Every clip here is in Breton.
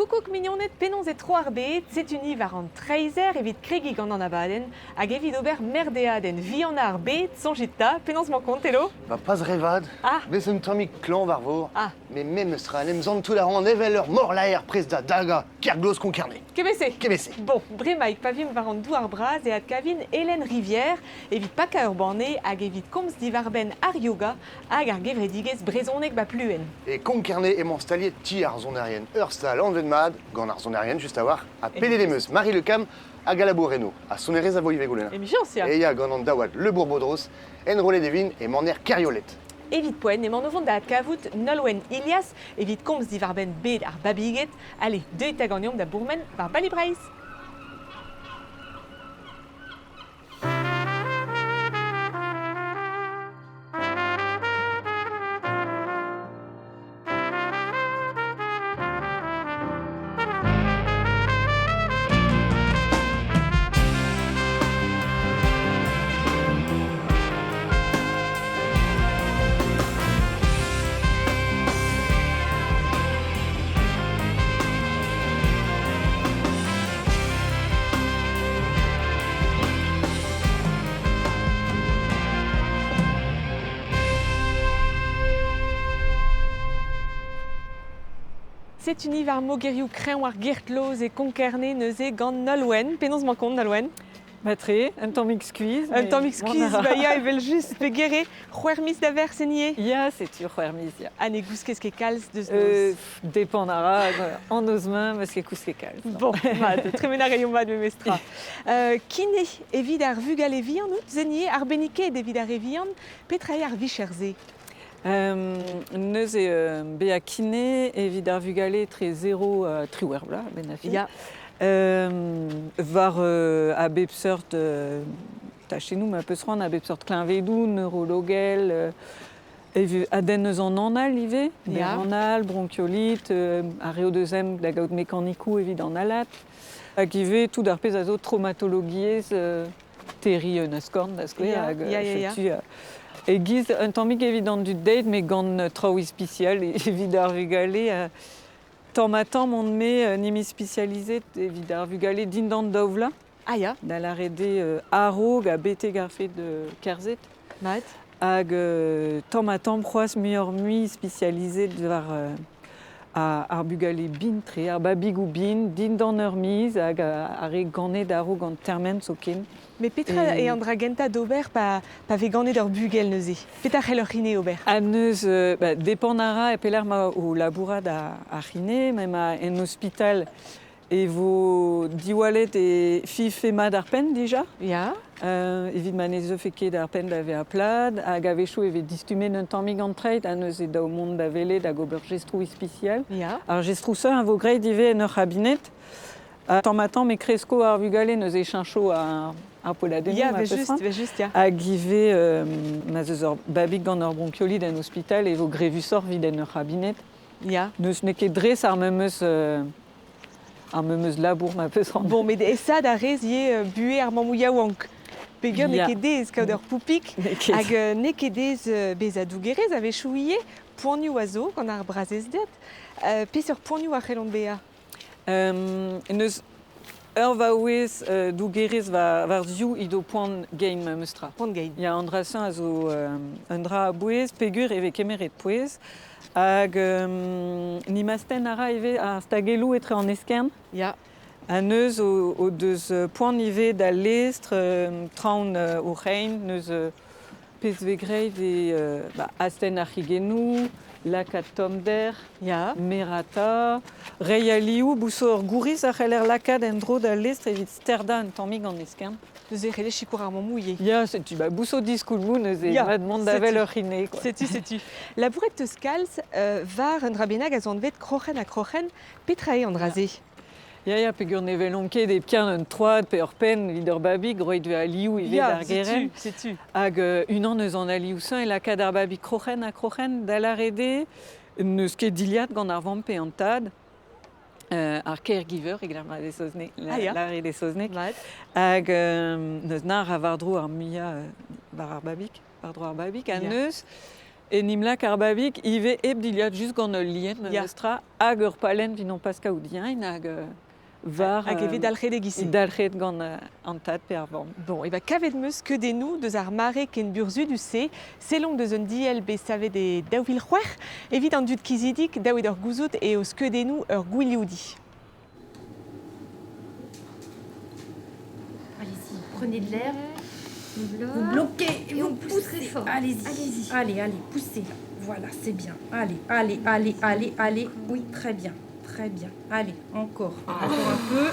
Koukoug mignoned, penaos e tro ar bed, setu ni war an treizher evit kregiñ gant an abadenn hag evit ober merdeadenn vihanañ ar bed, soñjit 'ta, penaos 'mañ kont, Telo? Ba pas re vat. Ah. Bez un tammig klañv war vor. Ah. Mais memes tra, en em santout a ran evel ur morlaer prest da dagañ Kergloz Konkarne. Kemese. Kemese. Bon, bremaik pa vimp war an douar bras e adkavin Hélène Rivière evit pakañ ur banne hag evit komz diwar-benn ar yoga hag ar gevredigezh brezhoneg ba Pluenn. E Konk-Kerne emañ staliet ti ar sonerien ur stal anvet mat, gant ar sonerien just a-walc'h, ha pedet em eus Marie Le Cam hag a labour eno. Ha sonerezh a vo ivez goulenn. Emichañs, ya. E ya gant an daouad Le Bourbodros, enrollet e vin e maner Keriolet. Evit poent emaon o vont da adkavout Nolwenn Ilias evit komz diwar-benn bed ar babiged. Allez, deuit 'ta ganeomp da bourmen war Bali Breizh! Setu ni war mogerioù kreñv ar Gertloz e Konk-Kerne neuze gant Nolwenn. Penaos 'mañ kont, Nolwenn? Matre, un tammig skuizh. Un tammig skuizh, ba ya, evel-just, pegere, c'hwec'h miz da verz enier. Ya, setu c'hwec'h miz, ya. Ha ne gouskez ket kalz deus noz? Depend a ra, an noz-mañ, meus ket kousket kalz. Bon, mat, tremen a reomp mat memestra. Kine, evit ar vugale vihan out, Zenier, arbenniket evit ar re vihan, petra eo ar vicher-se? Neuze bezañ kine evit ar vugale etre 0 ha 18 vloaz, a-benn ar fin. Ya. War a bep seurt tachennoù ma peus c'hoant, a bep seurt kleñvedoù neurologel, a denn eus an anal ivez, Ya. anal, bronchiolite, ar re o deus ezhomm da gaout mekanikoù evit an alat, hag ivez tout ar pezh a zo traumatologiezh terriñ un askorn da skouer hag setu e-giz un tammig evit an dud dezhe met gant traoù ispisial evit ar vugale tamm-ha-tamm on-me en em ispisializet evit ar vugale dindan daou vloaz. Ah ya. Da lâret eo a-raok ha betek ar fed kerzhet. Mat. Hag tamm-ha-tamm c'hoazh muioc'h-mui spesializet war ar bugale bin-tre, ar babigoù bin, dindan ur miz hag ar re ganet a-raok an termen zoken. Met petra eo an dra gentañ d'ober pa, pa vez ganet ur bugel neuze? Petra c'hell ur c'hine ober? Ha neuze, ba, depend a ra e pelec'h ma o labourat ar c'hine, ma emañ en ospital e vo diwallet e fife mat ar penn dija. Ya. Evit ma ne zeufe ket ar penn da vezañ plat hag a-wechoù e vez distummet un tammig an treid ha neuze dav mont da welet hag ober jestroù ispisial. Ya. Ar jestroù-se a vo graet ivez en ur c'habined. Ha tamm-ha-tamm e kresko ar vugale neuze e cheñcho ar, ar poelladennoù. Ya, just, just, ya. Hag ivez ma 'z eus ur babig gant ur bronchiolite en ospital e vo grevusoc'h evit en ur c'habined. Ya. N'eus n'eo ket dres ar memes ar memes labour ma peus c'hoant. Bon, met aesaat a rez ivez buhez ar mammoù yaouank. Peger n'eo ket aes kaout ur poupig hag n'eo ket aes bezañ dougerez a-wechoù ivez. Poanioù a zo gant ar brazezded. Peseurt poanioù a c'hellont bezañ? N'eus ur vaouez dougerez war ziv he do poan gein memes tra. Poan gein. Ya, an dra-se a zo un dra a-bouez peogwir e vez kemeret pouez. Hag nimastenn a ra ivez ar stagelloù etre an eskern. Ya. Ha neuze o, o deus poan ivez d'al lestr, traoñ o c'hein, neus pezh vez graet eo ba, astenn ar c'higennoù, lakaat tommder, Ya. merata, reiñ alioù, bouso ur gouriz a c'heller lakaat en-dro d'al lestr evit sterdañ un tammig an eskern. Neuze e c'hellez sikour ar mammoù ivez. Ya, setu, ba, bouso diskoulmoù neuze, Ya, mat mont da wel ur c'hine, quoi. Setu, setu. Labouret teus kalz war un dra bennak a zo anvet kroc'hen ha kroc'hen. Petra eo an dra-se? Ya, ya, peogwir ne welomp ket hepken un troad pe ur penn evit ur babig, roit ve alioù ivez Ya, d'ar gerent. setu, setu. Hag unan eus an alioù-se e lakaat ar babig kroc'hen ha kroc'hen, da lâret eo n'eus ket dilhad gant ar vamm pe an tad, ar caregiver e lâret e saozneg, Ah ya. lâret e saozneg. Mat. Hag n'eus na ra war-dro ar muiañ war ar babig, war-dro ar babig, ha Ya. neus E nimlak ar babig ivez hep dilhad just gant ul lien memestra hag ur palenn evit non pas kaout yain hag war Hag e vez dalc'het e-giz-se. Dalc'het gant an tad pe ar vamm. Bon, e ba kavet 'm eus skeudennoù deus ar mare ken burzhudus-se, sellomp deus un diell bet savet e 2006 evit an dud kizidik dav eo deoc'h gouzout eo skeudennoù ur gwilioudi. Allez-y, prenez de l'air. Vous bloquez et vous poussez. Fort. Allez-y. Allez-y. Allez, allez, poussez là. Voilà, c'est bien. Allez, allez, allez, allez, allez. Oui, très bien. Très bien. Allez, encore. Encore un peu.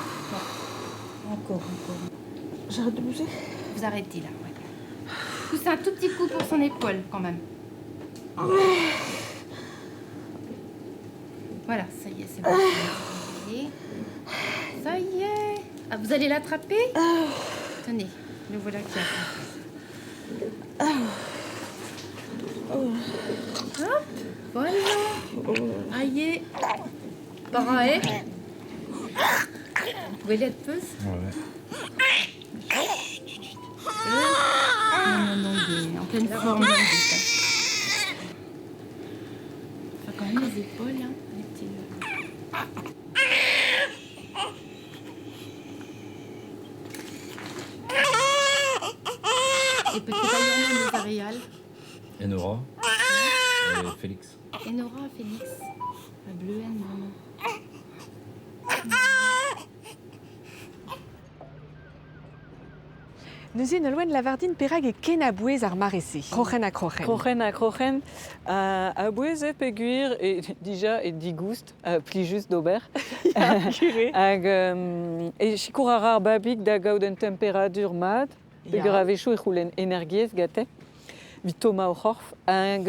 Encore, encore. J'arrête de bouger. Vous arrêtez là, ouais. Poussez un tout petit coup pour son épaule quand même. Voilà, ça y est, c'est bon. Ça y est. Ah, vous allez l'attraper? Tenez, le voilà qui arrive. Hop, voilà. Aïe. Parae. Vous pouvez l'être peuse? Ouais. Non, non, non, il est en pleine forme. Enfin, quand même les épaules, hein, les petits... Et peut-être ailleurs, des aréales. Enora. Et Félix. Enora, Félix. La bleuenne, vraiment. Neuze Nolwenn Lavardin perak e ken a-bouez ar mare-se. Kroc'hen ha kroc'hen. Kroc'hen ha kroc'hen a-bouez eo peogwir e dija e digoust ha plijus d'ober. Hag e sikour a ra ar babig da gaout un temperadur mat, peogwir a-wechoù e c'houlenn energiezh gante, evit tommañ o c'horf. Hag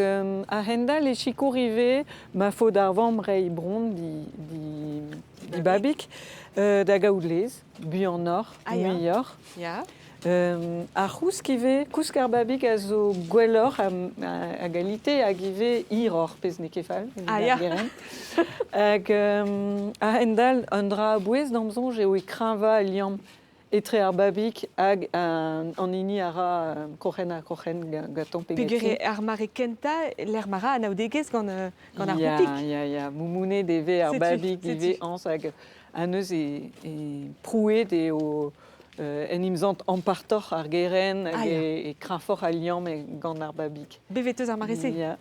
a-hend-all e sikour ivez ma faot ar vamm reiñ bronn di babig da gaout laezh, buanoc'h, muioc'h. Ar c'housk ivez, kousk ar babig a zo gwelloc'h a galite hag ivez hiroc'h, pezh n'eo ket fall, evit ar gerent. Hag a-hend-all, un dra a-bouez d'am soñj eo e kreñva al liamm etre ar babig hag an hini a ra kroc'hen ha kroc'hen gantañ pe Peogwir ganti. eo ar mare kentañ lec'h ma ra anaoudegezh gant gant ar poupig. Ya, ya, ya, moumounet e vez ar babig ivez añs hag ha neuze e prouet eo en imzant ampartoc'h ar gerent hag e kreñfoc'h al liamm gant ar babig. Bevet eus ar mare-se? Ya,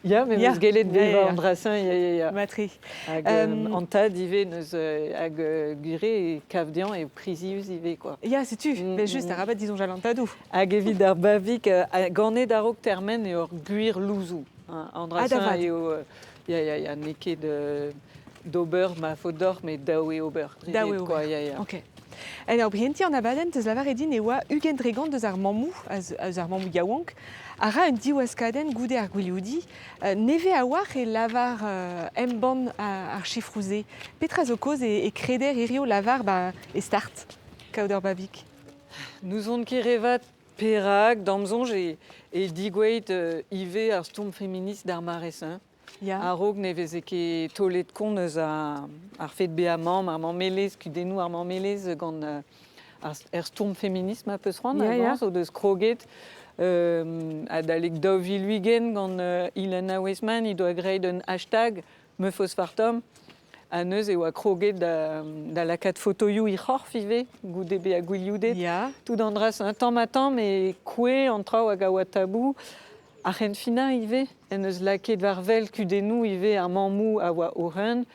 ya met 'meus gellet bevañ an dra-se, ya, ya, ya. Matre. Hag an tad ivez neus hag gure e kav dezhañ eo prizius ivez, quoi. Ya, setu, met just arabat disoñjal an tadoù. Hag evit ar babig, ganet a-raok termen eo ur gwir louzoù. An dra-se eo, ya, ya, ya, n'eo ket d'ober ma faot deoc'h, met dav eo ober. Dav eo ober. Ya, ya. Ok. En ur brientiñ an abadenn teus lavaret din e oa 20% deus ar mammoù, eus ar mammoù yaouank, a ra un diwaskadenn goude ar gwilioudi. Nevez a-walc'h e lavar embann ar sifroù-se. Petra zo kaoz e kreder hirio lavar ba, e start kaout ur babig? N'ouzon ket re vat perak, d'am soñj e digouezhet ivez ar stourm feminist d'ar mare-se. A-raok ne veze ket taolet kont eus ar fed bezañ mamm, ar mammelezh, kudennoù ar mammelezh gant ar stourm feminist ma peus c'hoant, a o deus kroget adalek 2020 gant Ilana Weizman, he doa graet un hashtag meufospartum, ha neuze e oa kroget da lakaat fotoioù he c'horf ivez, goude bezañ gwilioudet. Tout an dra un tamm ha tamm e kouezh an traoù hag a oa tabou. Ar c'henfinañ ivez en deus lakaet war wel kudennoù ivez ar mammoù a oa o ren.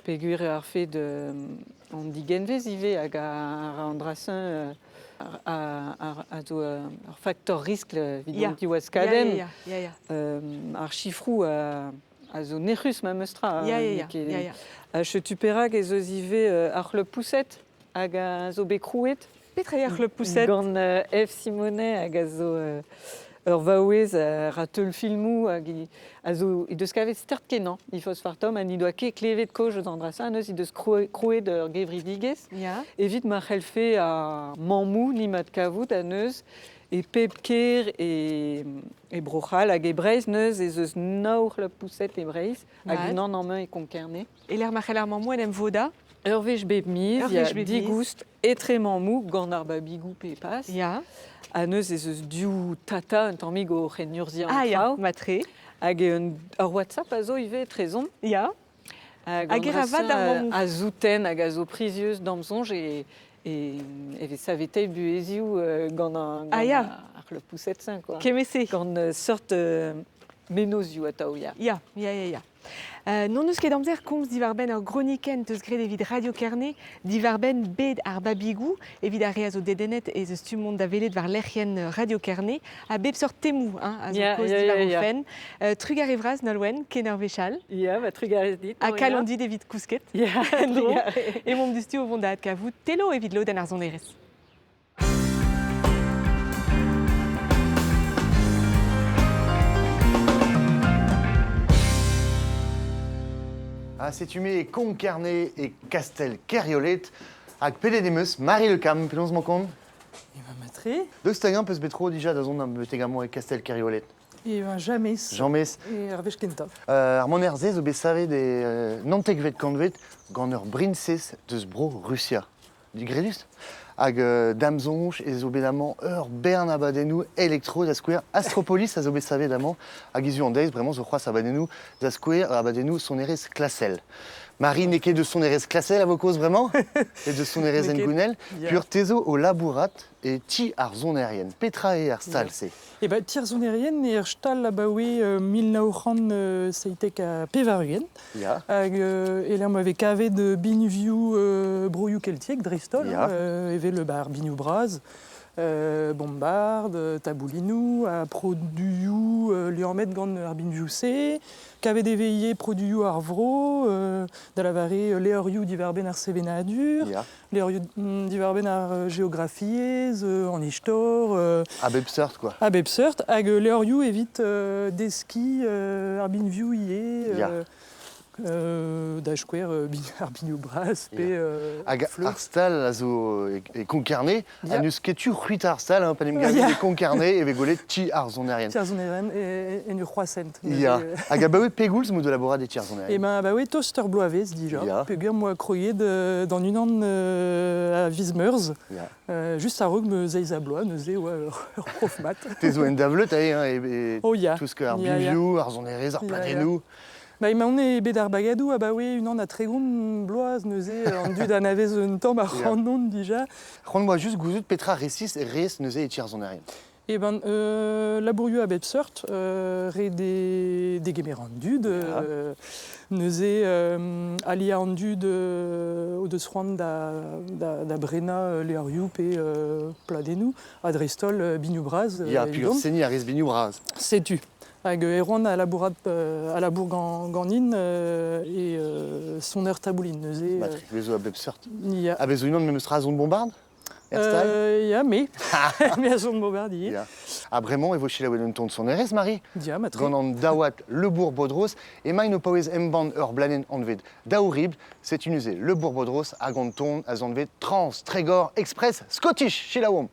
Peogwir eo ar fed an digenvez ivez hag ar an dra-se a zo ur faktor riskl evit an diwaskadenn. Ar sifroù a zo nec'hus memes tra. Ha setu perak ez eus ivez ar c'hleub Poussette hag a zo bet krouet. Petra eo ar c'hleub Poussette? Gant Eve Simonet hag a zo ur vaouez a ra teulfilmoù hag a zo he deus kavet start kenañ he fosfartom ha n'he doa ket klevet kaoz eus an dra-se neuze he deus krouet ur gevredigezh evit ma c'hellfe ar mammoù nimat kavout ha neuze e pep kêr e Bro-C'hall hag e Breizh neuze ez eus nav c'hleub Poussette e Breizh hag unan amañ e Konk-Kerne. E lec'h ma c'hell ar mammoù en em vodañ? Ur wech bep miz, ya, digoust etre mammoù gant ar babigoù pe pas. Ha neuze ez eus div tata un tammig o c'henurzhiañ an traoù. Matre. Hag ur WhatsApp a zo ivez trezon. Ya. Hag Hag e ra vat d'ar mammoù. A zouten hag a zo prizius d'am soñj e vez saveteiñ buhezioù gant an Ah, ya. ar le pouset-se, quoi. Kemese. Gant seurt menozioù atav, ya. Ya, ya, ya, ya. N'hon eus ket amzer komz diwar-benn ur gronikenn teus graet evit Radio Kerne, diwar-benn bed ar babigoù, evit ar re a zo dedennet ez eus tu mont da welet war lec'hienn Radio Kerne, a bep seurt temoù hein, a zo kaoz diwar o fenn. Trugarez vras, Nolwenn, ken ur wech all. Ya, ba, trugarez dit. Ha kalon dit evit kousket. Ya, trugarez. Emaomp diouzhtu o vont da adkavout Telo evit lodenn ar sonerezh. Ha setu me e Konk-Kerne e Kastell Keriolet hag pedet em eus Marie Le Cam, penaos emañ kont? E ben matre. Deus hag-eñ peus bet tro dija da zont betek amañ e Kastell Keriolet? E ben jamez. Jamez. E ar wech kentañ. Ar maner-se zo bet savet e naontekvet kantved gant ur briñsez deus bro Rusia. Digredus. Hag da'm soñj ez zo bet amañ ur bern abadennoù elektro da skouer. Astropolis a zo bet savet amañ hag hiziv an deiz bremañ zo c'hoazh abadennoù da skouer abadennoù sonerezh klasel. Marie n'eo ket deus sonerezh klasel a vo kaoz bremañ, e deus sonerezh hengounel. Pur te zo o labourat e ti ar sonerien. Petra eo ar stal-se? Eh ben, ti ar sonerien eo ur stal abaoe 1997. Ya. Hag e-lec'h ma vez kavet binvioù broioù keltiek dreist-holl, evel ba, ar binioù bras, bombard, taboulinoù, ha produioù liammet gant ar binvioù-se. Kavet e vez ivez produioù ar vro, da lavaret levrioù diwar-benn ar sevenadur, levrioù diwar-benn ar geografiezh, an istor. A bep seurt, quoi. A bep seurt, hag levrioù evit deskiñ ar binvioù ivez. Da skouer ar binioù bras pe Hag ar stal a zo e Konk-Kerne, ha n'eus ket tu c'hwitañ ar stal, hein, pa n'em gavit e Konk-Kerne e vez gwelet ti ar sonerien. Ti ar sonerien en ur c'hroashent. Ya. Hag abaoe pegoulz m'o do labourat e ti ar sonerien? Eh ben abaoe tost ur bloavezh dija. Peogwir m'oa kroget d'an unan a viz Meurzh. Just a-raok ma zeiz ha bloaz, neuze oa ur prof mat. Te zo en davleut aze, hein, e, oh, ya. tout ce que ar binvioù, ar sonerezh, ar pladennoù. Ba emaon e bed ar bagadoù abaoe unan ha 30 bloaz neuze an dud anavez un tamm ar c'hanon dija. C'hoant 'moa just gouzout petra resis rez neuze e ti ar sonerien. Eh ben, labourioù a bep seurt, re degemer an dud, neuze aliañ an dud o deus c'hoant da brenañ levrioù pe pladennoù, ha dreist-holl binioù bras. Ya, puis seniñ a rez binioù bras. Setu. Hag Erwan a labourat a labour ganin e soner taboulin neuze. Patrick Vezo a bep seurt. Ya. A vezo unan memes tra son bombarde? Er stal? Ya, me. Me a son bombarde ivez. Ya. Ha bremañ e vo selaouet un ton sonerezh, Marie? Ya, matre. Gant an daouad Le Bourg-Bodros emaint o paouez embann ur bladenn anvet Daouribl. Setu neuze Le Bourg-Bodros hag an ton a zanvet Trans Trégor Express Scottish. Selaouomp.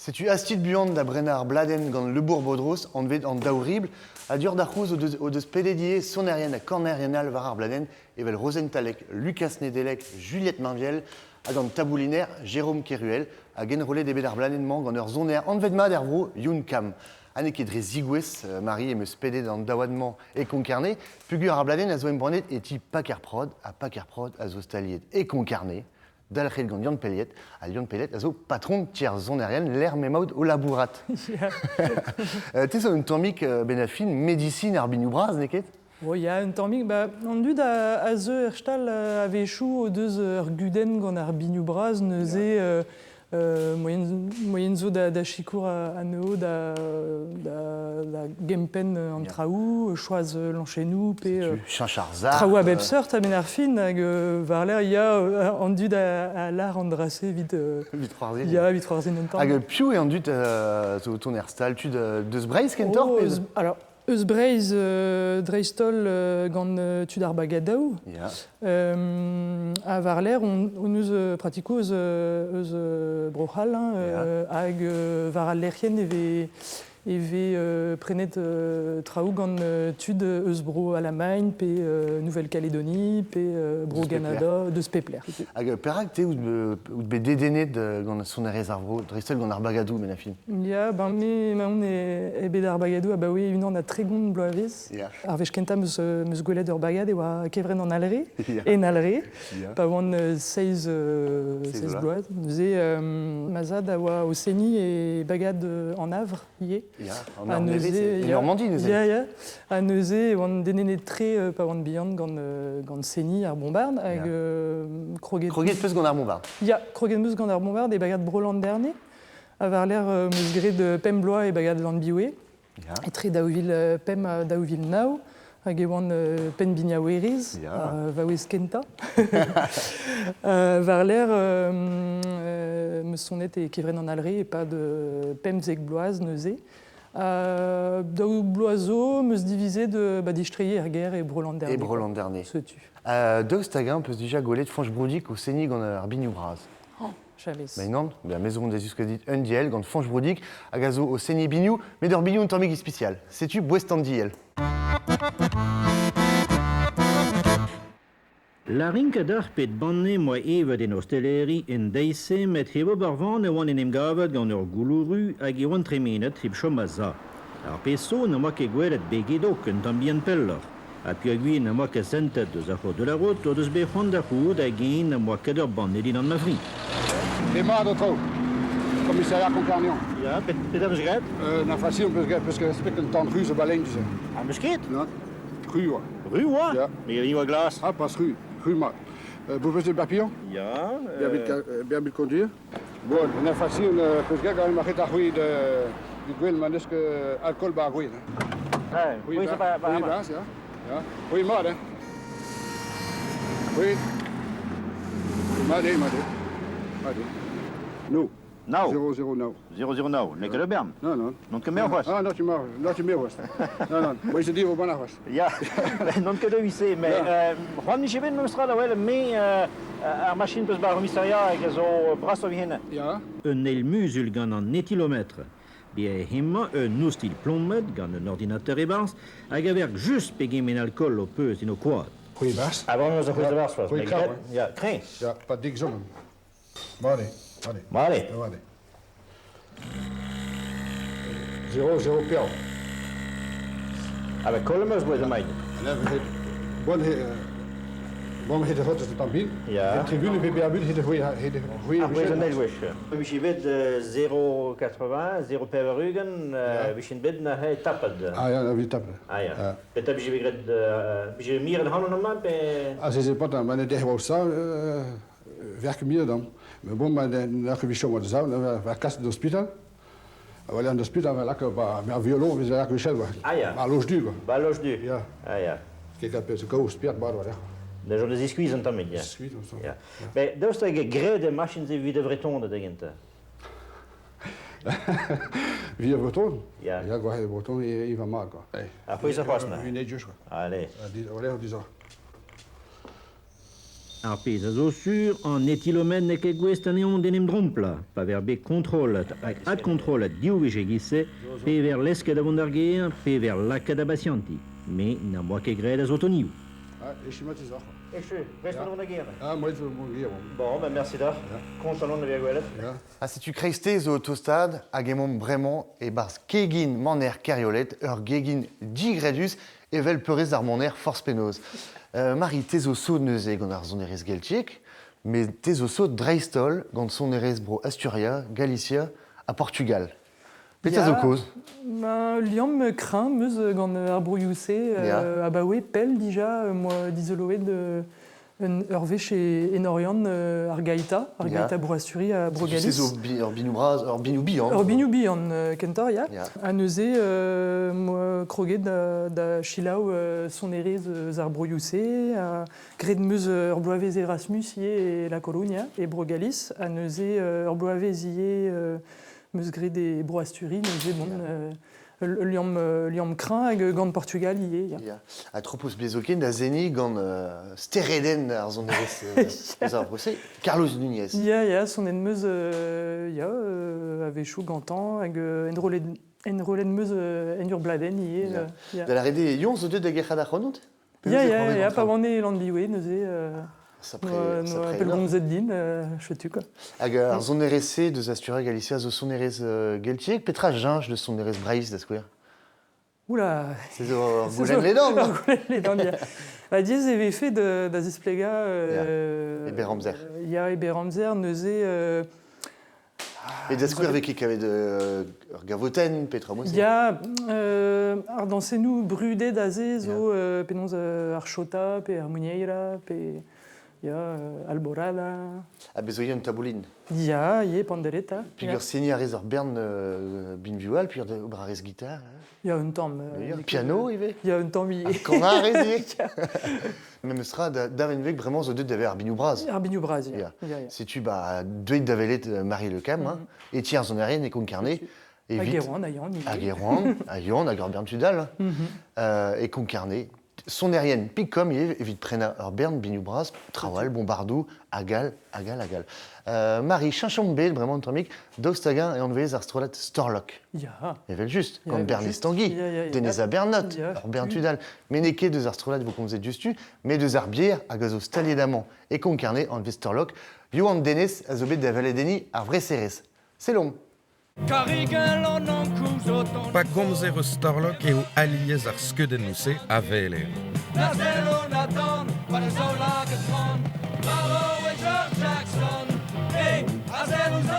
Setu astit buan da brenañ ar bladenn gant Le Bourg-Bodros anvet an daou ribl ha dioc'h da c'houz o deus pedet ivez sonerien ha kanerien all war ar bladenn evel Rozenn Talec, Lucas Nedelec, Juliette Minviel hag an tabouliner Jérôme Keruel hag enrollet eo bet ar bladenn-mañ gant ur soner anvet mat er vro Youn Kamm. Ha n'eo ket dre zigouezh, Marie, em eus pedet an daouad-mañ e Konkarne, peogwir ar bladenn a zo embannet e ti Paker Prod ha Paker Prod a zo staliet e Konkarne, dalc'het gant Yann Pelliet, ha Yann Pelliet a zo patron ti ar sonerien lec'h m'emaout o labourat. Te zo un tammig benn ar fin medisin ar binioù bras, n'eo ket? Oh ya, un tammig. Ba, an dud a zeu er stal a-wechoù o deus ur gudenn gant ar binioù bras, neuze moyen zo da sikour anezho da gempenn an traoù, choaz lañchennoù pe cheñch ar sac'h. Traoù a bep seurt a-benn ar fin hag war-lerc'h ya an dud a lâr an dra-se evit Evit c'hoarzhin. Ya, evit c'hoarzhin un tamm. Hag piv eo an dud zo o tont er stal? Tud deus Breizh kentoc'h? Oh, alors Eus Breizh dreist-holl gant tud ar bagadoù. Ha war-lerc'h on eus pratikoù eus Bro-C'hall hein, hag war al lec'hienn e vez e vez prenet traoù gant tud eus bro Alamagn pe Nouvelle-Calédonie pe bro Ganada, deus pep lec'h. Hag perak te out bet dedennet gant sonerezh ar vro, dreist-holl gant ar bagadoù, benn ar fin? Ya, ben me emaon e bed ar bagadoù abaoe 31 bloavezh. Ar wech kentañ 'm eus gwelet ur bagad e oa kevrenn an Alre, en Alre, pa oan seizh bloaz. Neuze ma zad a oa o seniñ e bagad an Havre ivez. Ya, an Havre nevez, e Normandie neuze. Ya, ya. Ha neuze e oan dedennet-tre pa oan bihan gant seniñ ar bombard hag kroget... Kroget 'peus gant ar bombard? Ya, kroget 'm eus gant ar bombard e bagad Bro-Landerne. Ha war-lerc'h 'm eus graet pemp bloaz e bagad Lanbiwe, etre 2005 ha 2009, hag e oan penn-biniaouerez, vaouez kentañ. War-lerc'h 'm eus sonet e Kevrenn an Alre e-pad 15 bloaz neuze. Daou bloaz zo 'm eus divizet distreiñ er gêr e Bro-Landerne. E Bro-Landerne. Setu. Daoust hag-eñ 'peus dija gwelet Fañch Broudig o seniñ gant ar binioù bras? Chavez. Mais non, ben me zo mont da ziskouez dit un diell gant Fañch Broudig hag a zo o seniñ binioù, met ur binioù un tammig ispisial. Setu boest an diell. Larinket ar pet banne 'moa evet en osteleri en deiz-se met hep ober van e oan en em gavet gant ur gouloù-ru hag e oan tremenet hep chom a-za. Ar pezh zo n'am boa ket gwelet begedok un tamm bihan pelloc'h. Ha peogwir n'am boa ket sentet eus ar c'hod de la route o deus bet c'hoant da c'hoût hag-eñ n'am boa ket ur banne dindan ma fri. Demat aotrou, komisariat Konkarnion. Ya, petra 'peus graet? Na fasil 'peus graet peus ket respect un tamm ruz o balein du-se. Ah, 'meus ket? Non. Ru oa. Ru oa? Ya. Mais il oa glas. Ah, pas ru. Ru mat. Vous faisiez le papillon? Ya. Bien vite conduire. Bon, na fasil peus graet gant ma ret ar c'hwi de gwell ma n'eus ket alkool ba ar gwin. Oui, oui, ba, oui, ba, ya. Ya. Oui, mat, hein. Oui. Mat eo, mat eo. Mat eo. No. Nav. 009. 009, n'eo ket ur bern. Non, non. N'on ket me c'hoazh. Ah, non, tu m'as, non, tu me c'hoazh. Non, non, moi je dis au bon c'hoazh. Ya, n'on ket deus-se, mais c'hoant 'nije bet memestra da welet me ar machin peus bar commissariat hag a zo brasoc'h evit Ya. Un eil muzul gant an etilometr. Bezañ eo hemañ un oustilh plomet gant un ordinateur e-barzh hag a verk just pegement alkool ho peus en ho kwad. C'hwi barzh. Avant eus ar c'hwezh barzh c'hoazh. C'hwi krav, Ya, kreñv. Ya, pas dik zo. Mat eo, mat eo. Mat eo. Mat eo. 0, 0, peoc'h. Ah ben koll am eus boued amañ. Bon, bon het hot eus an bin. Ya. Tribune pe beabut het c'hwi het c'hwi. Ar bouez an eil wech. Vije bet 0,80, 0,80, vije bet na he tapet. Ah ya, vi tapet. Ah ya. Petra vije bet graet, vije miret ac'hanon amañ pe... Ah, se c'est pas ma ne derc'h sa werke mir dan. Mais bon, ma na vi chom da sav, va kas d'ospital. Voilà, an ospital va laka ba ar violon vez laka michel ba. Ah ya. Ba loj du quoi. Ba loj du. Ya. Ah ya. Ket a pezh kaout spiat ba war. Da jom da ziskuizh un tammig, ya. Ziskuizh un tamm. Ya. Mais daoust hag graet eo machin-se evit e Vretoned da gentañ? Evit ar Breton? Ya. Ya, gwa, e Breton e va mat, quoi. Ar pouez a c'hoazh, neuze. Une just, quoi. Allez. Allez, disons. Ar pezh a zo sur, an etilomen n'eo ket gouest anezhañ d'en em dromplañ, pa ver bet kontrollet hag adkontrollet div wech e-giz-se, pe ver lesket da vont d'ar gêr, pe ver lakaet da basiantiñ. Me n'am boa ket graet a zotonioù. Ah, echu mat ez oc'h. Echu, prest on da gêr. Ah, moi zo mont gêr. Bon, ben merci deoc'h. Kontant on da vezañ gwelet. Ha setu kreisteiz zo o tostaat hag emaomp bremañ e-barzh kegin maner Keriolet, ur gegin digredus evel peurrest ar maner forzh penaos. Marie, te zo sot neuze gant ar sonerezh geltiek, met te zo sot dreist-holl gant sonerezh bro Asturia, Galicia ha Portugal. Petra zo kaoz? Ben, liamm kreñv 'm eus gant ar broioù-se abaoe pell dija 'moa dizoloet un ur wech e en Oriant ar Gaïta, ar Gaïta Bro-Asturi ha Bro-Galis. Tu sais, zo ur binoù bras, ur binoù bihan. Ur binoù bihan kentoc'h, ya. Ha neuze 'moa kroget da selaou sonerezh eus ar broioù-se. Ha graet 'm eus ur bloavezh Erasmus ivez e La Coruña, e Bro-Galis. Ha neuze ur bloavezh ivez 'm eus graet e Bro-Asturi, neuze bon, ul liamm, liamm kreñv hag gant Portugal ivez. Ya. Ya. Ha tro peus bet zoken da seniñ gant steredenn ar sonerezh eus ar vro-se, Carlos Núñez. Ya, ya, sonet 'm eus ya, a-wechoù gantañ hag enrollet, enrollet 'm eus en ur bladenn ivez. Ya. Ya. Da lâret eo, Yon zo deuet da gerc'hat ac'hanout? Ya, ya, ya, pa oan e Landliwe neuze, noa pellgomzet din, setu quoi. Hag ar sonerezh-se deus Asturia Galicia zo sonerezh geltiek, petra cheñch deus sonerezh Breizh da skouer? Oula! Se zo ur goulenn ledan. Ur goulenn ledan, ya. Ba, diaes e vefe da zisplegañ... E berr amzer. Ya, e berr amzer, neuze... Et da skouer vez ket kavet ur gavotenn, petra mod Ya, ar dañsennoù brudet aze zo penaos ar chota pe ar muñeira pe ya, alborada. Ha bez' zo ivez un taboulin. Ya, ivez pandereta. Peogwir seniñ a rez ur bern binvioù all, peogwir ober a rez gitar. Ya, un tamm. Piano ivez. Ya, un tamm ivez. Kanañ a rez ivez. Memes tra, da Venveg, bremañ zo deuet da vezañ ar binoù bras. Ar binoù bras, ya. Setu ba, deuet da welet Marie Le Cam, hein, e ti ar sonerien e Konkarne. Hag Erwan, ha Yann ivez. Hag Erwan, ha Yann, hag ur bern tud all. E Konkarne. Sonerien pik-kom ivez evit prenañ ur bern binoù bras, traoù all, bombardoù, hag all, hag all, hag all. Marie, cheñchomp bed bremañ un tammig, daoust hag-eñ e anvez ar strollad Storlok? Ya. Evel-just, gant Bernez Tanguy, Denez Abernot, ur bern tud all. Met n'eo ket deus ar strollad e vo komzet diouzhtu, met deus ar bier hag a zo staliet amañ e Konk-Kerne anvet Storlok. Yoann Denez a zo bet da valedenniñ ar vreserezh. Sellomp. Pa gomzer eus Storlok eo alies ar skeudennoù-se a weler.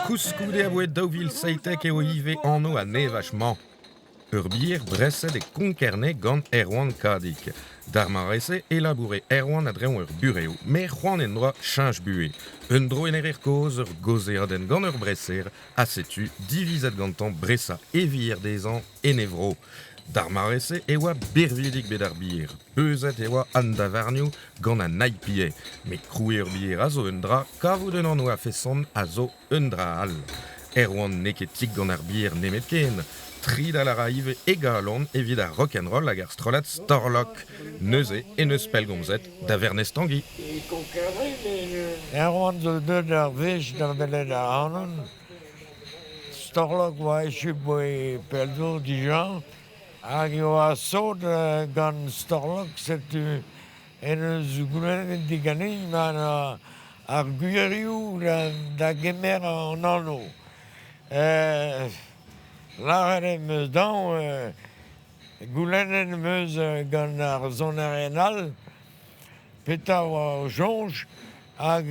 Koulskoude aboe 2017 eo ivez anv an evaj-mañ. Ur bier breset e Konk-Kerne gant Erwan Kadig. D'ar mare-se e laboure Erwan a-dreñv ur burev, met c'hoant en doa cheñch buhez. Un droennerer kozh, ur gaozeadenn gant ur breser, ha setu divizet gantañ bresañ e vier dezhañ en e vro. D'ar mare-se e oa birvidik bet ar bier. Beuzet e oa an davarnioù gant an IPA. Met krouiñ ur bier a zo un dra, kavout un anv a-feson a zo un dra all. Erwan n'eo ket tik gant ar bier nemetken. Tridal a ra ivez e galon evit ar rock'n'roll hag ar strollad Storlok. Neuze en deus pellgomzet da Vernez Tanguy. Erwan zo deuet ar wech da welet ac'hanon. Storlok oa echu boe pell zo dija hag e oa sot gant Storlok setu en deus goulennet diganin ma ar gwirioù da gemer an anv. Lâret em eus dezhañ goulennet em eus gant ar sonerien all petra oa o soñj hag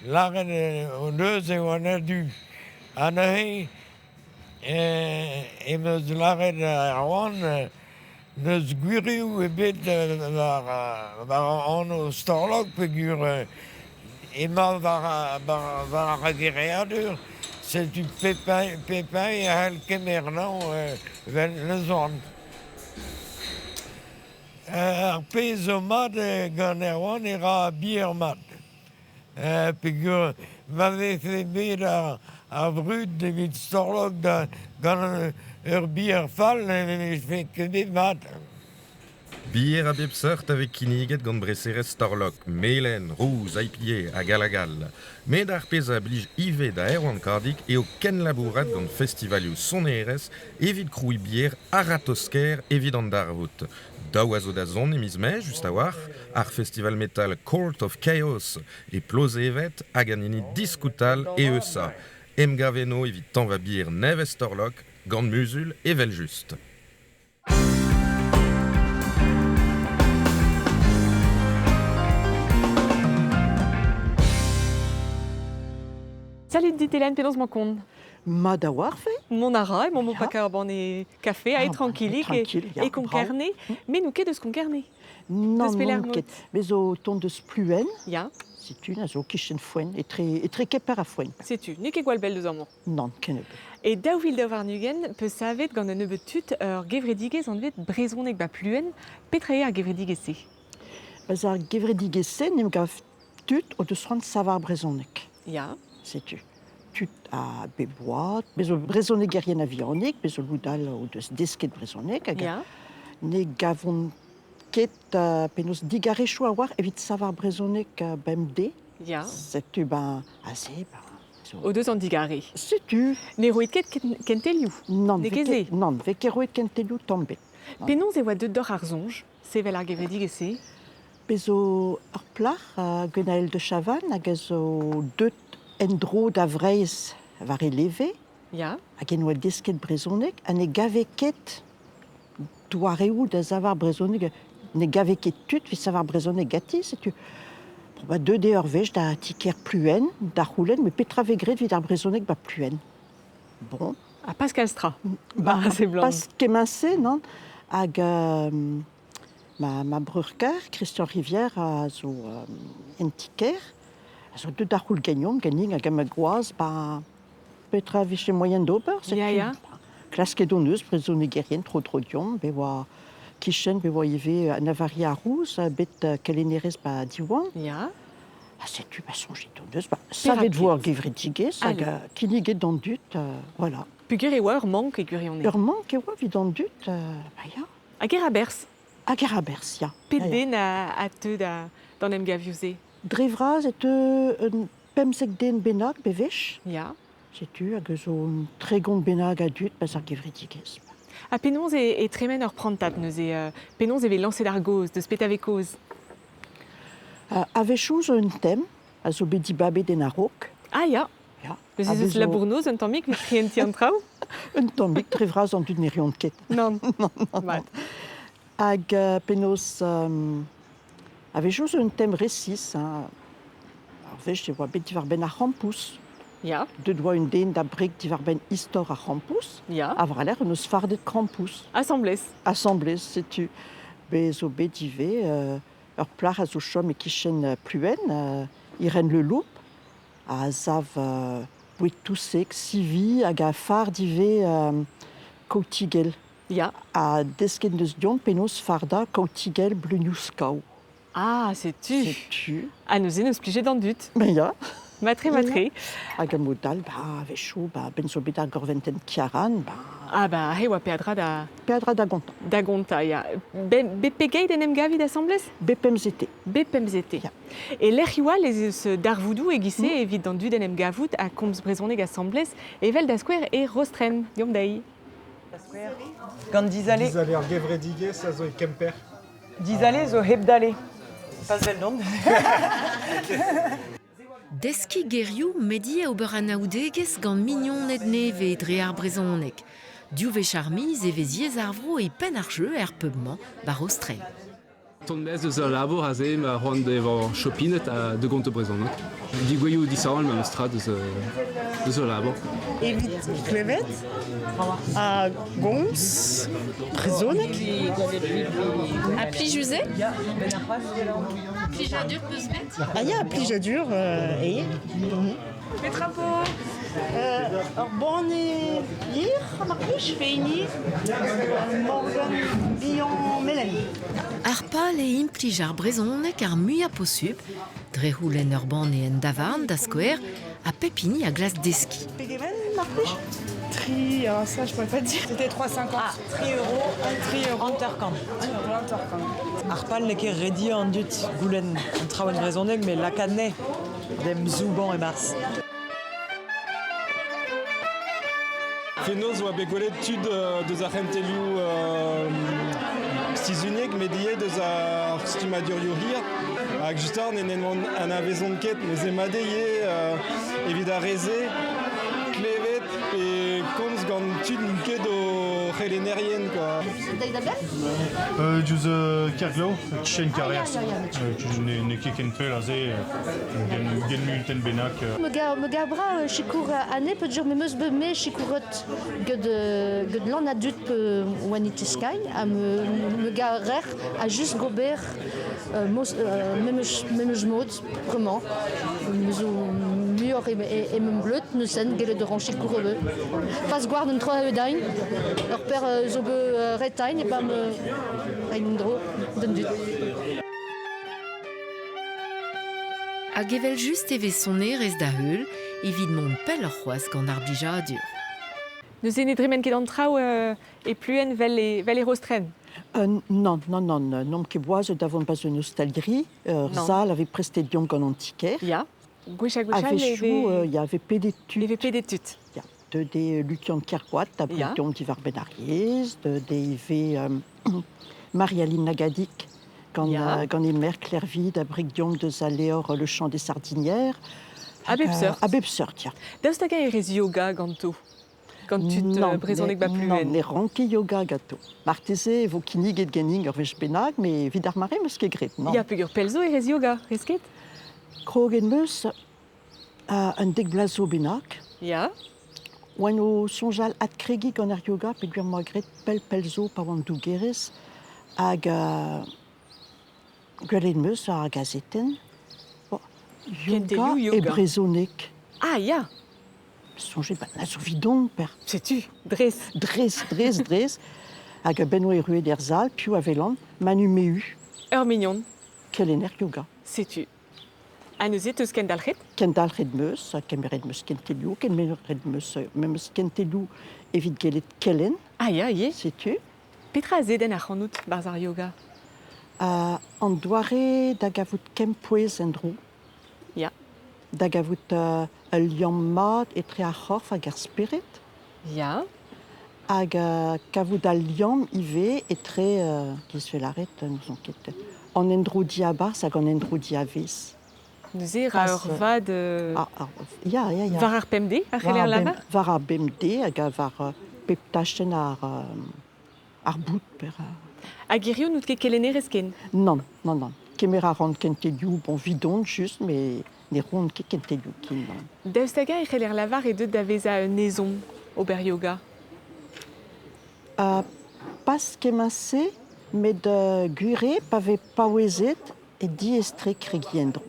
lâret o deus e oant a-du. Ha neuze em eus lâret Erwan n'eus gwirioù ebet war anv Storlok peogwir emañ war ar geriadur setu pep hini a c'hell kemer anezhañ evel lezorn. Ar pezh zo mat gant Erwan e ra bier mat. Peogwir ma vefe bet ar vrud evit Storlok gant ur bier fall ne vefe ket bet mat. Bier a bep seurt a vez kinniget gant breserezh Storlok, melen, rouz, IPA hag all hag all. Met ar pezh a blij ivez da Erwan Kadig eo kenlabourat gant festivalioù sonerezh evit krouiñ bier a-ratozh-kaer evit an darvoud. Daou a zo da zont e miz Mae, just a-walc'h, ar festival metal Court of Chaos e Plozeved hag an hini Diskoutal e Eusa. Emgav eno evit tañva bier nevez Storlok, gant muzul evel-just. Salut dit Hélène, penaos 'mañ kont? Mat a-walc'h fe. Mont a ra, emañ pa kar banne kafe, aet tranquillik e Konkerne. Met n'out ket eus Konkerne? Non, n'on ket. Me zo tont deus Pluen. Ya. Setu, a zo kichen Foen, etre, etre Keper ha Foen. Setu, n'eo ket gwall bell deus amañ. Nann, kennebeut. E 2022 peus savet gant un nebeud tud ur gevredigezh anvet Brezhoneg ba Pluen. Petra eo ar gevredigezh-se? Eus ar gevredigezh-se n'em gav tud o deus c'hoant savar brezhoneg. Ya. Setu. Tud a bep oad, bez zo brezhonegerien a-vihanik, bez zo lod all o deus desket brezhoneg hag Ya. ne gavont ket uh, penaos digarezioù a-walc'h evit savar brezhoneg uh, bemdez. Ya. Setu ben aze ben O deus an digarez. Setu. Ne roit ket kentelioù? Nann, n'eo ket se. Nann, vez ket roet kentelioù tamm bet. Penaos e oa deuet deoc'h ar soñj sevel ar gevredigezh-se? Bez zo ur plac'h, Gwenaëlle de Chavannes, hag a zo deuet en-dro da Vreizh war e leve. Ya. Hag en oa desket brezhoneg ha ne gave ket doareoù da savar brezhoneg. Ne gave ket tud evit savar brezhoneg ganti, setu. Bon, ba, deuet eo ur wech da ti-kêr Pluen, da c'houlenn, met petra vez graet evit ar brezhoneg ba Pluen? Bon. Ha Pascal Stra. Ba, pas kement-se, non. Hag ma, ma breur-kaer, Christian Rivière, a zo en ti-kêr, a zo deuet da c'houl gagnon ganin hag ma gwaz, ba, petra vije moaien d'ober, setu. Ya, ya. Klasket hon eus brezhonegerien tro-dro deomp, be oa kichen, be oa ivez Anna-Varia Rouz, bet kelennerez ba Diwan. Ya. Ha setu, ba soñjet hon eus, ba, savet vo ar gevredigezh hag kinniget d'an dud, voilà. Peogwir e oa ur mank e gwirionez. Ur mank e oa evit an dud, ba ya. Hag e ra berzh? Hag e ra berzh, ya. Pet den a teu d'an emgavioù-se? Dre vras e teu un 15 den bennak bewech. Ya. Setu hag eus un 30 bennak a dud pas ar gevredigezh. Ha penaos e, e tremen ur prantad neuze? Penaos e vez lañset ar gaoz? Deus petra vez kaoz? A-wechoù zo un tem a zo bet dibabet en a-raok. Ah ya. Ya. Neuze ez eus labour-noz un tammig evit prientiñ an traoù? Un tammig, dre vras an dud ne reont ket. Non. non, non, Mat. Hag penaos a-wechoù zo un tem resis. Hein. Ar wech e oa bet diwar-benn ar c'hampous. Ya. Deut oa un den da breg diwar-benn istor ar c'hampous. Ya. Ha war-lerc'h hon eus fardet krampouezh. Asambles. Asambles, setu. Bez zo bet ivez ur plac'h a zo chom e-kichen Pluen, Irène Leloup, a sav boued touseg, sivi hag a fard ivez kaotigell. Ya. Ha desket deus deomp penaos fardañ kaotigell bleunioù skav. Ah, setu. Setu. Ha neuze n'eus plijet d'an dud. Ben ya. Matre, matre. Hag a mod all, ba, a-wechoù, ba, ben zo bet ar gorventenn Kiaran, ba... Ah ba, he oa peadra da... Peadra da gontañ. Da gontañ, ya. Be, pegeit en em gavit asambles? BPMZT. BPMZT. Ya. E lec'hioù all ez eus darvoudoù e-giz-se evit d'an dud en em gavout ha komz brezhoneg asambles, evel da skouer e Rostren. Deomp dezhi. Gant Dizale. Dizale ar gevredigezh a zo e Kemper. Dizale zo hep dale. Pas eveldon. Deskiñ gerioù met ivez ober anaoudegezh gant mignoned nevez dre ar brezhoneg. Div wech ar miz e vez Yezh ar Vro e penn ar jeu er pub-mañ 'ba Rostren. Tont maez eus al labour aze ma c'hoant d'evañ chopined ha de gonto brezhoneg. Digouezhioù disheñvel memes tra deus, deus al labour. Evit klevet ha gomz brezhoneg. Ha plijus eo? Plijadur 'peus bet? Ah ya, plijadur eo. Petra 'po? Ur banne hir, mar plij, pe hini Morgan bihan melen. Ar pal eo implij ar brezhoneg ar muiañ posupl, dre c'houlenn ur banne en davarn da skouer, ha pep hini a glask deskiñ. Pegement, mar plij? Tri, alors ça je pourrais pas te dire. C'était 3,50. Ah, 3 euros, 3 euros. Hanterkant. 3 euros hanterkant. Ar pal n'eo ket rediañ an dud goulenn an traoù en brezhoneg, met lakaat anezhe d'em zoubañ e-barzh. Fenoz oa bet gwelet tud deus ar c'hentelioù sizhuniek met ivez deus ar stummadurioù hir. Hag just n'en en anavezont ket, neuze mat eo ivez evit ar re-se klevet pe komz gant tud n'int ket o c'helennerien quoi. Diouzh Kerglav, kichen Karias. N'eo ket ken pell aze, ugent munutenn bennak. Me gav brav sikour anezhe peogwir me 'meus bet me sikouret get get lan a dud pe oan e Tiskagn ha me me garer ha just gober memes memes mod bremañ. Me zo muioc'h e em bleud neuzen gellet a ran sikour ivez. Pas gward un troad edain, ur per zo bet retain e pa me reiñ en-dro d'an dud. Hag evel-just e vez sonerezh da heul evit mont pelloc'h c'hoazh gant ar blijadur. Neuze ne dremen ket an traoù e pluenn 'vel e, vel e Rostren. Nann, nann, nann, n'omp ket boazet da vont 'ba un ostaliri. Ur sal a vez prestet deomp gant an ti-kêr. Ya. Gwech ha gwech all e A-wechoù, vez... ya, e vez pedet tud. E vez pedet tud. Ya. Deuet eo Lukian Kergoat da deomp diwar-benn ar yezh, deuet eo ivez Marie-Aline Lagadic gant, gant he merc'h Klervi da breg deomp deus al levr Le chant des sardinières. A bep seurt. A bep seurt, ya. Daoust hag-eñ e rez yoga ganto? Gant tud brezhoneg ba Non, Pluenn? ne ran ket yoga ganto. Marteze e vo kinniget ganin ur wech bennak, met evit ar mare 'm eus ket graet, non. Ya, peogwir pell zo e rez yoga, rez ket? Kroget 'm eus un dek bloaz zo bennak. Ya. Oan o soñjal adkregiñ gant ar yoga peogwir 'm boa graet pell-pell zo pa oan dougerez hag gwelet 'm eus war ar gazetenn bon, yoga Kentelioù e yoga. brezhoneg. Ah ya! Soñjet ba na zo 'vidon per. Setu, dres. Dres, dres, dres. Hag a-benn oa erruet er sal, piv a welan? Manu Mehu. Ur mignon. Kelenner yoga. Setu. Ha neuze 'teus kendalc'het? Kendalc'het 'm eus, ha kemeret 'm eus kentelioù, kemeret 'm eus memes kentelioù evit gellet kelenn. Ah ya, ivez. Setu. Petra a zedenn ac'hanout 'barzh ar yoga? An doare da gavout kempouez en-dro. Ya. Da gavout ul liamm mat etre ar c'horf hag ar spered. Ya. Hag kavout al liamm ivez etre, giz 'vez lâret, n'ouzon ket, an endro diabarzh hag an endro diavaez. Neuze ra ur vad ah, ah, ya, ya, ya. war ar pemdez, a c'heller lavar? War ar bemdez hag war pep tachenn ar, ar bout. Per, Hag hiziv n'out ket kelennerez ken? Nann, nann, nann. Kemer a ran kentelioù, bon, 'vidon just, met ne roont ket kentelioù ken. Nann. Daoust hag-eñ e c'heller lavar eo deuet da vezañ un ezhomm ober yoga? Pas kement-se, met gwir eo pa vez paouezet e diaes-tre kregiñ en-dro.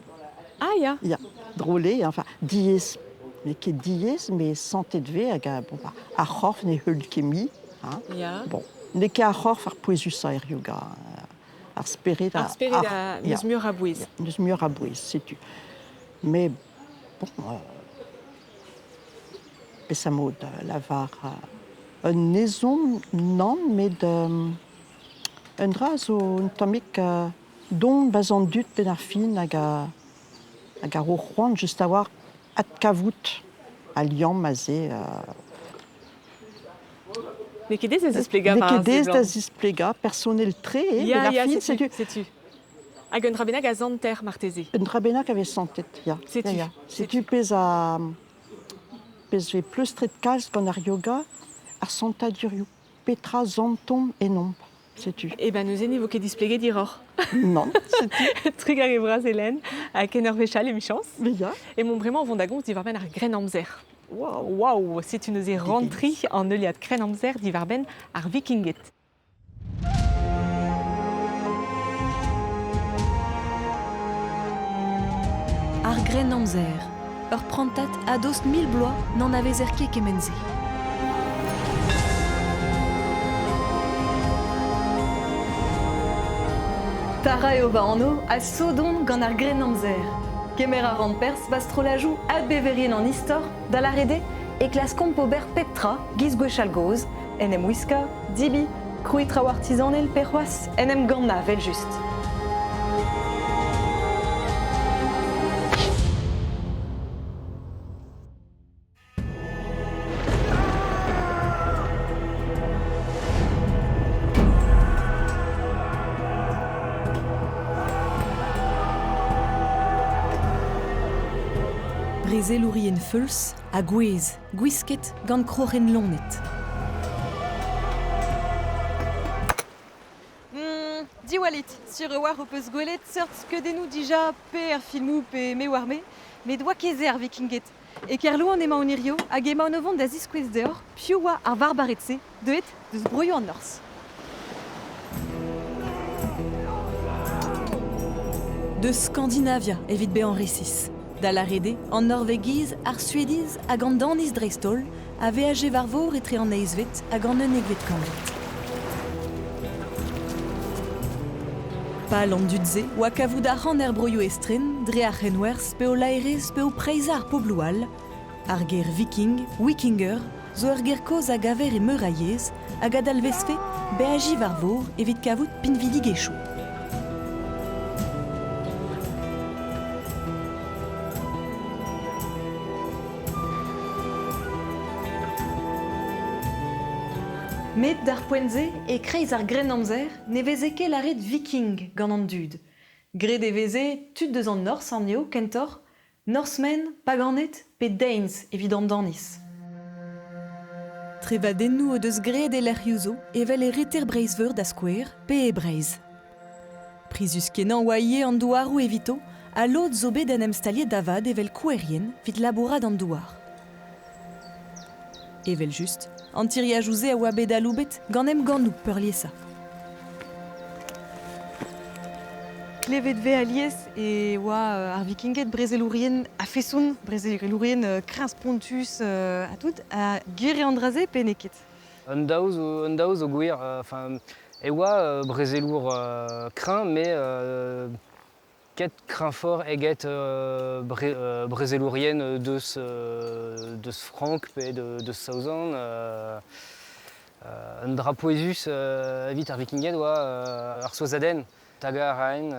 Ah ya! Ya, drôle eo, enfin diaes, n'eo ket diaes, met santet 'vez hag bon, bah, ar c'horf ne heul ket mui. Hein. Ya. Bon, n'eo ket ar c'horf ar pouezusañ er yoga. Ar spered Ar spered a n'eus muioc'h a bouez. N'eus muioc'h a bouez, setu. Mais bon, peseurt mod lavar un ezhomm nann, met un dra zo un tammig don 'barzh an dud benn ar fin hag a hag a ro c'hoant just a-walc'h adkavout al liamm aze. N'eo ket aes da zisplegañ N'eo war ket a aes da seblant. zisplegañ, personel-tre eo, Ya, met ar ya, fin, setu, setu setu. Hag un dra bennak a zanter marteze. Un dra bennak a vez santet, ya. Setu, Ya, ya. Setu pezh a pezh 'vez pleustret kalz gant ar yoga, ar santadurioù. Petra santomp ennomp, setu. Eh ben neuze ne vo ket displeget hiroc'h. Nann, setu. Trugarez bras Hélène, ha ken ur wech all emichañs. Mais ya. Emaomp bremañ o vont da gomz diwar-benn ar Grennamzer. Waouh. Waouh, setu neuze rantri an heuliad Krennamzer diwar-benn ar Vikinged. Ar Grennamzer, ur prantad a-dost 1000 bloaz n'anavezer ket kement-se. Tara eo va anv ha sot on gant ar Grennamzer. Kemer a ran perzh 'ba strollajoù adbeverien an istor, da lâret eo e klaskomp ober pep tra giz gwechall gozh, en em wiskañ, debriñ, krouiñ traoù artizanel pe c'hoazh en em gannañ evel-just. Brezelourien feuls ha gouez, gwisket gant kroc'hen loened. Diwallit, sur e oar ho peus gwelet seurt skeudennoù dija pe er filmoù pe me oar-me, met oa ket se ar Vikinged. E Kerlouan emaon hirio hag emaon o vont da ziskouez deoc'h piv oa ar varbared-se deuet deus broioù an Norzh. Deus Skandinavia evit bezañ resis. Da lâret eo, an Norvegiz, ar Suediz hag an Daniz dreist-holl a veaje war vor etre an eizhvet hag an unnekvet kantved. Pal an dud-se oa kavout arc'hant er broioù estren dre ar c'henwerzh pe o laerezh pe o preizhañ ar pobloù all. Ar ger viking, wikinger, zo ur ger kozh a gaver e meur a yezh hag a dalvezfe beajiñ war vor evit kavout pinvidigezhioù. Met d'ar poent-se, e-kreiz ar Grennamzer, ne veze ket lâret viking gant an dud. Graet e veze tud eus an norzh anezho kentoc'h, Norsemen, paganed pe Danes evit an Daniz. Trevadennoù o deus graet e lec'hioù zo, evel e reter Breizh-Veur da skouer, pe e Breizh. Prizus-kenañ oa ivez an douaroù evito ha lod zo bet en em staliet da vat evel kouerien evit labourat an douar. Evel-just, an tiriadoù-se a oa bet aloubet gant emgannoù peurliesañ. Klevet 'vez alies e oa ar Vikinged brezelourien a-feson, brezelourien kreñv-spontus ha tout. Ha gwir eo an dra-se pe n'eo ket? Un daou zo gwir. Enfin, e oa brezelour kreñv, met ket kreñvoc'h eget brezelourien deus deus Frank pe deus Saozon. Un dra pouezus evit ar Vikinged oa ar souezhadenn. Tagañ a raent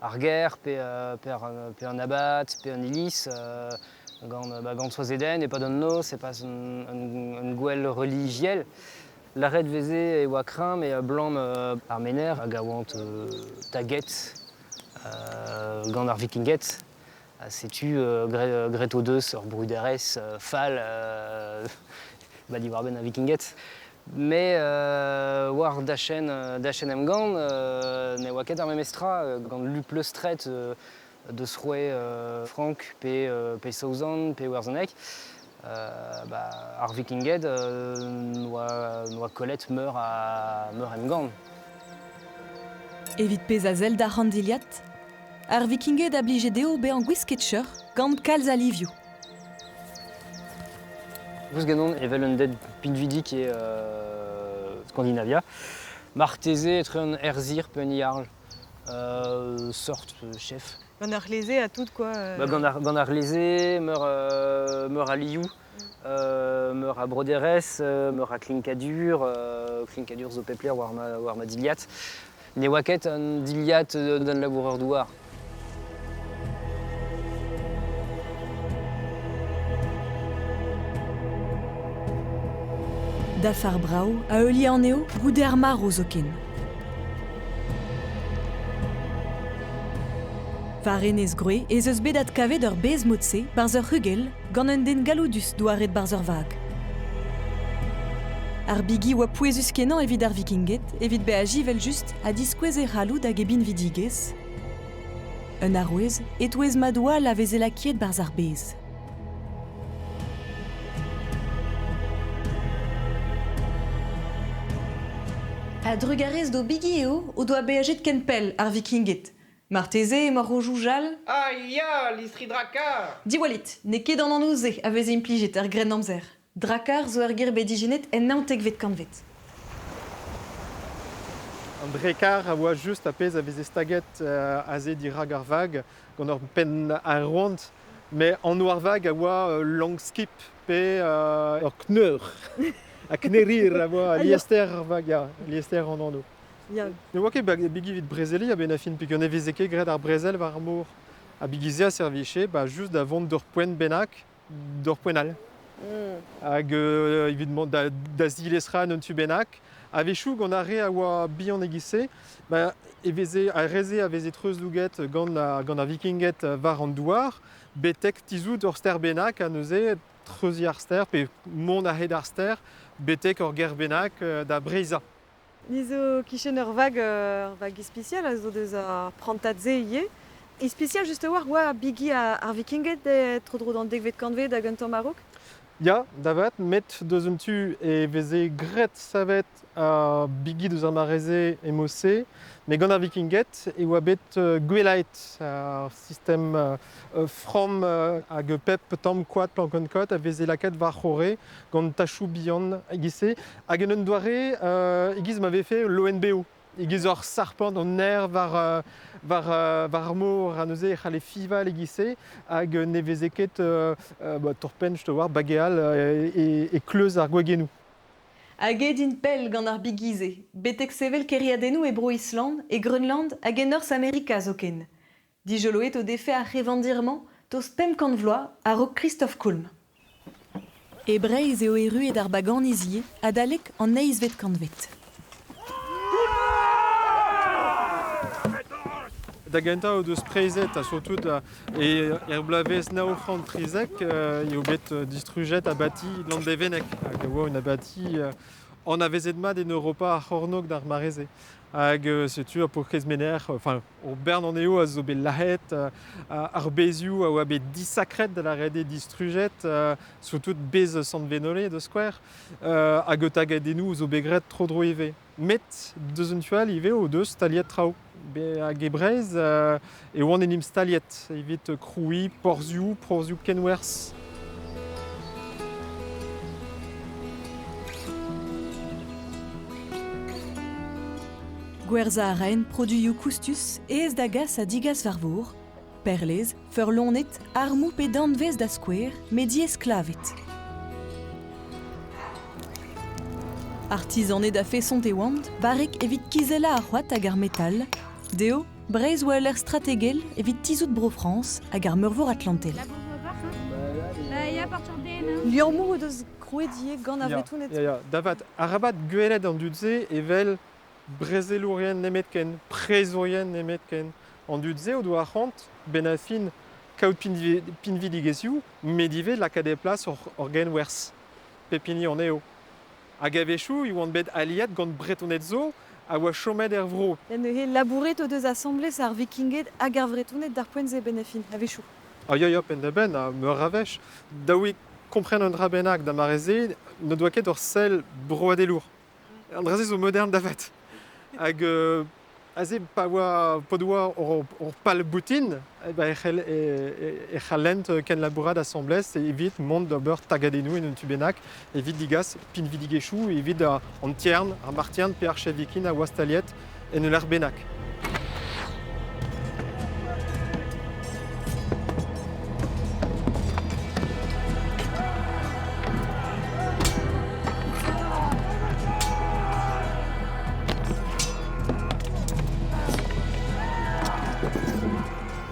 ar gêr pe pe an abad pe an iliz gant ba gant souezhadenn e-pad an noz e-pad un gouel relijiel. Lâret 'veze e oa kreñv met ablam ar menec'h hag a oant taget gant ar Vikinged. Ha setu graet o deus ur bruderezh fall ba diwar-benn ar Vikinged. Mais war dachenn dachenn emgann ne oa ket ar memes tra gant lu pleustret deus roue Frank pe pe Saozon pe Iwerzhoneg. Ba ar Vikinged n'oa kollet meur a meur emgann. Evit pezh a sell d'ar c'han-dilhad, ar Vikinged a blije dezho bezañ gwisket cheuc'h gant kalz a livioù. Ganon evel un den pinvidik e Skandinavia. Marteze etre un erzir pe un jarl. Seurt chef. Gant ar c'hleze ha tout quoi. Bah, gant ar c'hleze, meur a liou, meur a broderezh, meur a klinkadur, klinkadur zo pep lec'h war ma dilhad. Ne oa ket un dilhad d'un labourer-douar. Dafar brav a heulie anezho goude ar marv zoken. War enez Groe ez eus bet adkavet ur bez mod-se barzh ur c'hugel gant un den galloudus douaret barzh ur vag. Ar bigi oa pouezus-kenañ evit ar Vikinged evit beajiñ evel-just ha diskouez e c'halloud hag e binvidigezh. Un arouez e-touez madoù all a veze lakaet barzh ar bez. A-drugarez d'o bigi eo o doa beajet ken pell ar Vikinged. Marteze emañ o soñjal Ah ya, listri Drakkar! Diwallit, n'eo ket an anv-se a veze implijet er Grennamzer. Drakkar zo ur ger bet ijinet en naontekvet kantved. An drekar a oa just ar pezh a veze staget aze dirak ar vag gant ur penn aerouant. Met anv ar vag a oa Langskip. pe ur kneur. A knerir a voa liester vag, ya, liester an anv. Ya. Ne oa ket bigi evit brezeli a-benn ar fin, peogwir ne veze ket graet ar brezel war ar mor. Ha bigi-se a servije ba, just da vont d'ur poent bennak, d'ur poent all. Hag evit mont da zilestra un tu bennak. A-wechoù gant ar re a oa bihan e-giz-se, ba, e veze, ar re-se a veze treuzdouget gant ar vikinged war an douar, betek tizhout ur stêr bennak ha neuze treuziñ ar stêr pe mont a-hed ar stêr betek ur gêr bennak da breizhañ. Ni zo kichen ur vag ispisial a zo deus ar prantad-se ivez. Ispisial just a-walc'h oa bigi ar vikinged tro-dro d'an dekvet kantved hag un tamm a-raok. Ya, da vat, met deus un tu e veze graet savet ar bigi deus ar mare-se e mod-se, met gant ar vikinged e oa bet gwellaet ar sistem framm hag pep tamm koad plankenn koad a veze lakaet war-c'horre gant tachoù bihan e-giz-se hag en un doare e-giz ma vefe loen bev. E-giz ur sarpant an aer war ar mor ha neuze e c'halle fival e-giz-se hag ne veze ket ba, torr-penn, je te war, bageal e kleuz ar gwagennoù. Hag aet int pell gant ar bigi-se, betek sevel kêriadennoù e Bro-Island, e Greunland hag e Norzh-Amerika zoken. Dijoloet o defe ar c'hevandir-mañ tost 500 vloaz a-raok Christophe Koulm. E Breizh eo erruet ar baganiz ivez adalek an eizhvet kantved. Da gentañ o deus preizhet ha surtout er bloavezh 913 eo bet distrujet abati Landevenneg hag e oa un abati anavezet mat en Europa ar c'hornôg d'ar mare-se. Hag setu ar paourkaezh menec'h, enfin, ur bern anezho a zo bet lazhet, ar bezioù a oa bet disakret da lâret eo distrujet, surtout bez Sant-Venole da skouer, hag tagadennoù zo bet graet tro-dro ivez. Met deus un tu all ivez o deus staliet traoù. Hag e Breizh e oant en em staliet evit krouiñ porzhioù, porzhioù kenwerzh. Gwerzhañ a raent produioù koustus aes da gas ha digas war vor, perlez, feurlonet, armoù pe danvez da skouer, met diaes klevet. Artizaned a-feson e oant, barrek evit kizellañ ar c'hoad hag ar metal, dezho Breizh oa ul lec'h strategel evit tizhout Bro-Frañs hag ar Meurvor Atlantel. Liammoù o deus krouet ivez gant ar Vretoned. Ya, ya, da vat, arabat gwelet an dud-se evel brezelourien nemetken, prezourien nemetken. An dud-se o doa arc'hant, benn ar fin, kaout pinvidigezhioù, met ivez lakaat e plas ur genwerzh, pep hini anezho. Hag a-wechoù e oant bet aliet gant Bretoned zo a oa chomet er vro. Neuze labouret o deus asambles ar Vikinged hag ar Vretoned d'ar poent-se benn ar fin, a-wechoù. Ah ya, ya, penn-da-benn, ha meur a wech. Dav eo kompren un dra bennak da mare-se, n'o doa ket ur sell broadelour. An dra-se zo modern da vat. Hag aze pa oa pa doa hor pal boutin, e c'hell e c'hallent kenlabourat asambles evit mont d'ober tagadennoù en un tu bennak, evit digas pinvidigezhioù, evit an tiern, ar martiern pe ar chef-vikin a oa staliet en ul lec'h bennak.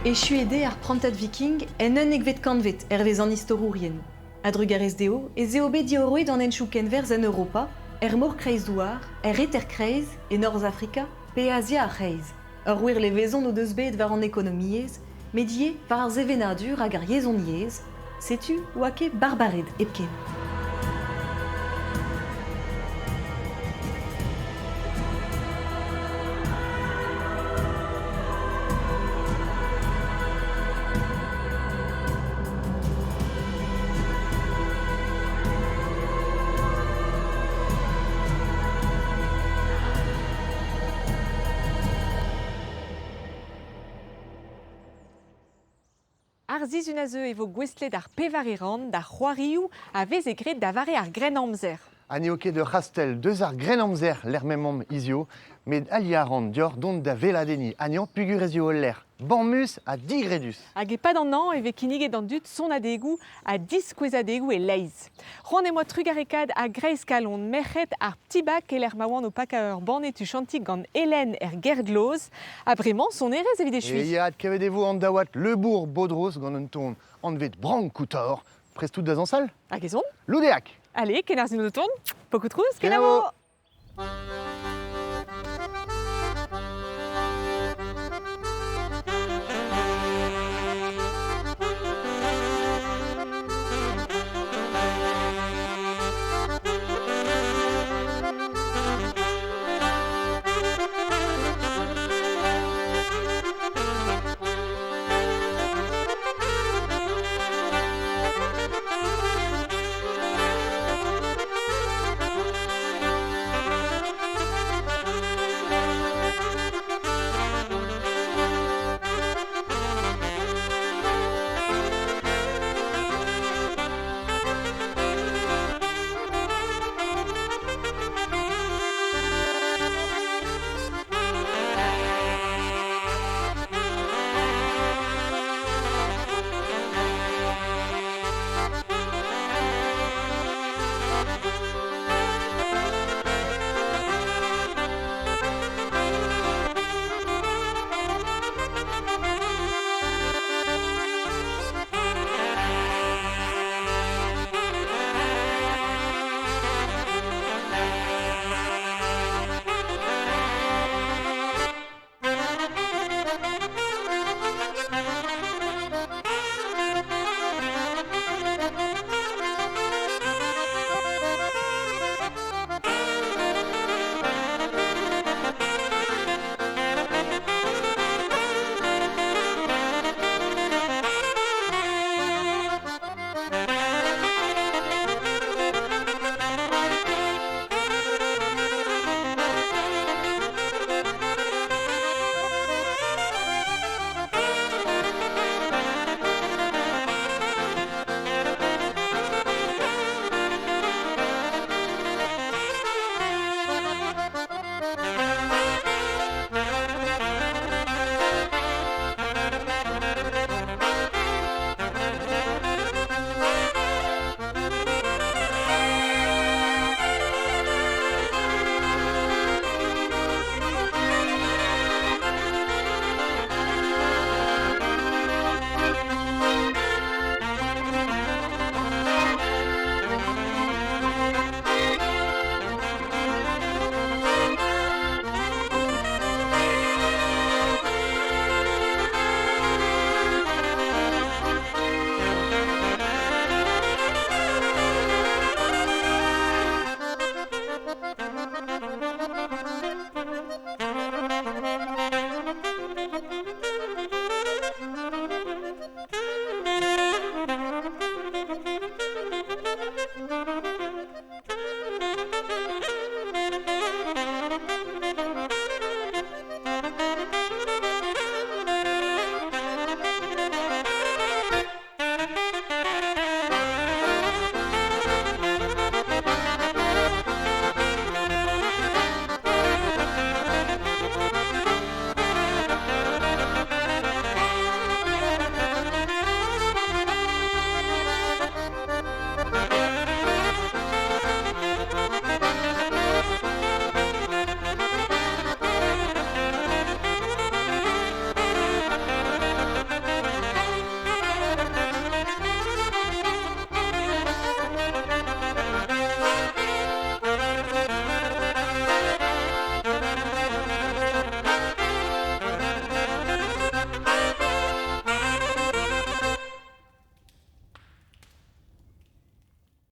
Echu eo ar prantad viking en unnekvet kantved hervez an istorourien. A-drugarez dezho ez eo bet diorroet an henchoù kenwerzh en Europa, er mor Kreizdouar, er Reter-Kreiz, e Norzhafrika pe Azia ar C'hreiz. Ur wir levezon o deus bet war an ekonomiezh, met ivez war ar sevenadur hag ar yezhoniezh, setu oa ket barbared hepken. Ar sizhun a zeu e vo gouestlet ar pevare rann d'ar c'hoarioù a veze graet da vare ar Grennamzer. Ha n'eo ket ur c'hastell deus ar Grennamzer lec'h m'emaomp hiziv, met aliañ a ran deoc'h dont da weladenniñ anezhañ peogwir ez eo ul lec'h Bamus ha digredus. Hag e-pad an hañv e vez kinniget d'an dud sonadegoù ha diskouezadegoù e-leizh. C'hoant em boa trugarekaat a-greiz kalon merc'hed ar P'tit Bac e-lec'h ma oan o pakañ ur banne tuchantik gant Hélène er Gergloz. Ha bremañ sonerezh evit echuiñ. E ya, adkavet e vo an daouad Le Bourg Bodros gant un ton anvet Brank-Koutor. Prest out da zañsal? Hag ez on. Loudeac. Allez, kenarzh o tont. Pokoù trouz, kenavo!